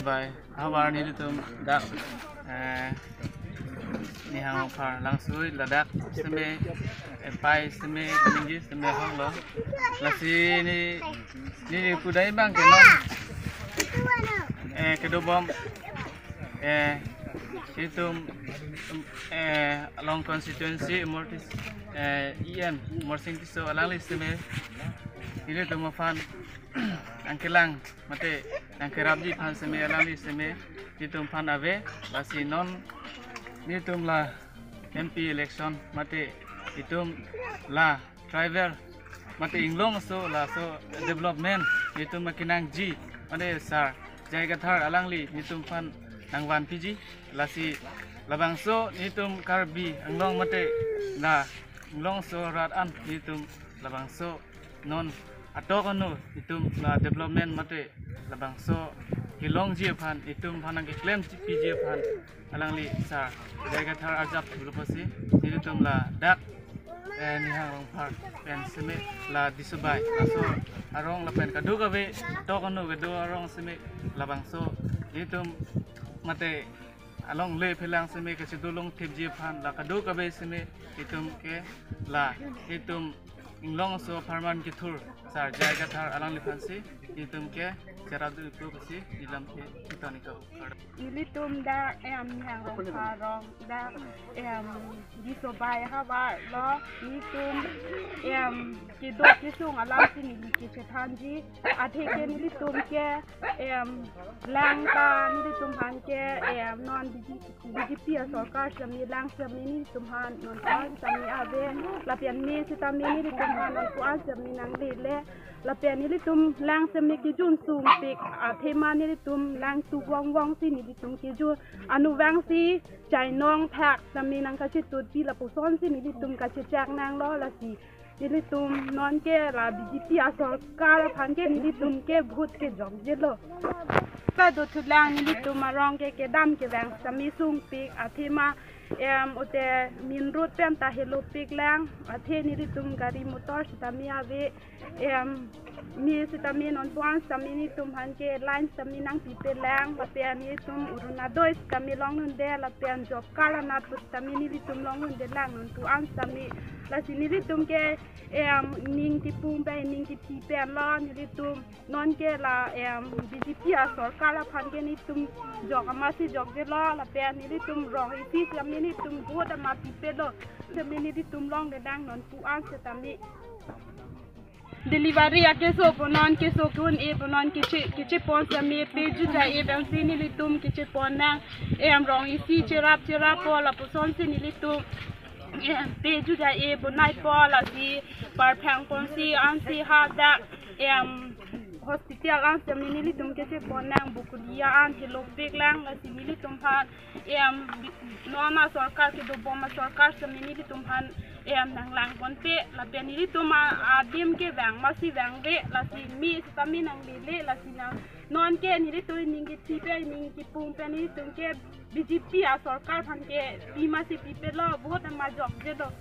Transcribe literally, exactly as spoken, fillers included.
Bai, havar nelitum dak, eh, Nihang Rongphar langsui ladak seme, eh, pai seme, peninggi seme honglo. Lasi ne, ne pudai bang ke non, eh, kedobom, eh, itum, eh, along constituency Mortis, eh, E M Morsing Tisso alangli seme, nelitum aphan nangkelang mate nangkerapji aphan seme alangli seme itum aphan ave. Lasi non itum la M P election mate itum la tribal mate inglongso laso development itum akenangji mate Sar J I Kathar alangli itum aphan nangvanpiji. Lasi labangso itum Karbi Anglong mate la inglongso rat an itum labangso non atok anu itum la development mate labangso kelongji aphan itum aphan nangkeklem chipiji aphan alangli Sar J I Kathar arjap thulupo si nelitum ladak, eh, Nihang Rongphar pen seme la Disobai laso arong lapen kadokave atok anu kedo arong seme labangso itum mate along le phelang seme kachedolong thepji aphan la kadokave seme itum ke la itum inglongso apharman kethur Sar J I Kathar alangliphan si itum ke cherap dukpo si ilam ke iton iko. Nelitum dak, em, Nihang Rongphar arong dak, em, Disobai havar lo, nelitum, em, kedo kesung alam si neli kechethanji, athe ke nelitum ke, em, lang ta nelitum aphan ke, em, non B J P, B J P asorkar seme lang seme nelitum aphan non ko-an seme ave, lapen me sitame nelitum aphan non ko-an seme nanglele, lapen nelitum lang seme kejun sungpik, athema nelitum lang tu vongvong si nelitum kejun, anu vang si chainong thak seme nangkachetutpi lapuson si nelitum kachechak nanglo. Lasi nelitum non ke la B J P asorkar aphan ke nelitum ke vote kejokjelo. Kadothulang nelitum arong ke kedam kevang seme sungpik, athema, em, ute main road pen ta helopik lang, athe nelitum gari motor sitame ave, em, me sitame non ko-an sitame nelitum aphan ke line sitame nangpipelang, lapen nelitum Orunodoi sitame longnunde, lapen job card anat pu sitame nelitum longnunde lang non ko-an sitame. Lasi nelitum ke, em, ning kepung pen ning kethe pen lo nelitum non ke la, em, B J P asorkar aphan ke nelitum jok amatsi jokjelo, lapen nelitum rong isi sitame nelitum vote amat pipelo, sitame nelitum longle lang non ko-an sitame. Delivery akeso pu non, keso ke-un-e pu non, keche, kechepon sitame pe juja-e pen si nelitum kechepon nang, em, rong isi cherap cherappo lapuson si nelitum, em, pe juja-e pu naipo, lasi parphang ponsi ansi hadak, em, hospital an sitame nelitum kechepon nang, Bokolia an helopik lang, lasi nelitum aphan, em, non asorkar kedobom asorkar sitame nelitum aphan, em, nanglang ponpe, lapen nelitum a-, adim ke vang amatsi vangve, lasi me sitame nanglele, lasi nang non ke nelitum ning kethe pen ning kepung pen nelitum ke B J P asorkar aphan ke pi amatsi pipelo, vote amat jokjelo.